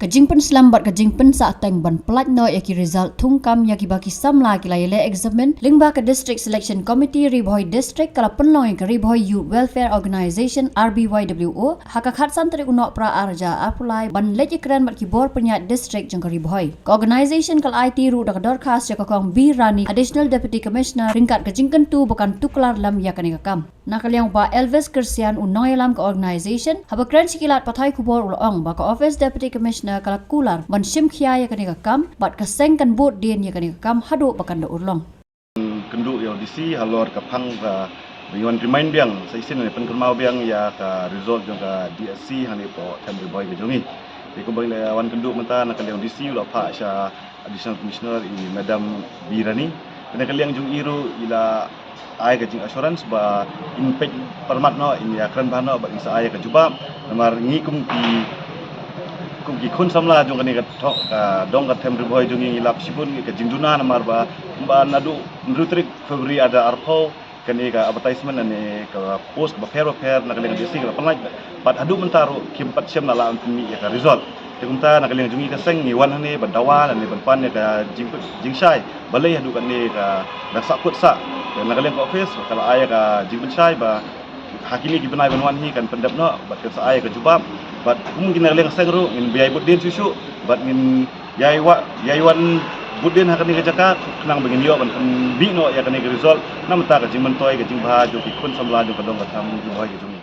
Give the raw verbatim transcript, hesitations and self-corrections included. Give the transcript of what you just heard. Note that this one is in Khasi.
Ka jingpynslem bad ka jingpynsah teng ban pyllait noh ïa ki result thungkam ïa kiba ki samla ki la ïaleh eksamin lyngba ka District Selection Committee Ri Bhoi District ka la pynlong ïa ka Ri Bhoi Youth Welfare Organisation, R B Y W O, ha ka khatsan tarik u Nohprah arhajar arphew lai ban leit ïakren bad ki bor pynïaid district jong ka Ri Bhoi. Ka organisation ka la aiti ruh da ka dorkhas ïa ka Kong B Rani, Additional Deputy Commissioner, ryngkat ka jingkyntu ba kan tuklar lem ïa kane ka kam. Na ka liang u Bah Elvis Kyrsian, u nongïalam ka organisation, haba kren sha ki lad pathai khubor u la ong ba ka Office Deputy Commissioner ka la kular ban shim khia ïa kane ka kam bad ka seng kan bud dien ïa kane ka kam haduh ba kan da urlong. Kynduh ïa u D C halor ka phang ka, ba ngi wan remind biang sa shisien, ne pynkynmaw biang ïa ka result jong ka D S C hangne hapoh Them Ri Bhoi ka jong ngi. Te kumba ngi la wan kynduh mynta, na ka liang u D C u la phah sha Additional Commissioner i Madam B Rani. Te na ka liang jong i ruh i la ai ka jing assurance ba in peit pyrmat noh, in ïakren bha noh bad in sa ai ka jubab. Namar ngi kum ki, kum ki khun samla jong kane ka thok, ka dong ka Them Ri Bhoi jong ngi, ngi lap shibun ïa ka jingduna, namar ba, ba naduh hynriew tarik February arhajar arphew kane ka advertisement ne ka post bapher bapher na ka liang ka D S C ka la pynlait, bad haduh mynta ruh kim pat shym la lah ban pynmih ïa ka result. Te kumta na ka liang jong ngi ka seng ngi wan hangne ban dawa ne ban pan ïa ka jing, jingshai balei haduh kane ka dang sahkut sah. Te na ka liang ka office ka la ai ïa ka jingpynshai ba ha kine ki bnai ban wan hi kan pyndep noh bad kan sa ai ïa ka jubab. Bad kum ngi na ka liang ka seng ruh ngin ïai bud dien shuh shuh bad ngin ïai wa, ïai wan bud dien ha kane ka jaka khnang ba ngin ïoh ban pynmih noh ïa kane ka result na ka bynta ka jingmyntoi ka jingbha jong ki khun samla jong ka dong ka Them Ri Bhoi ka jong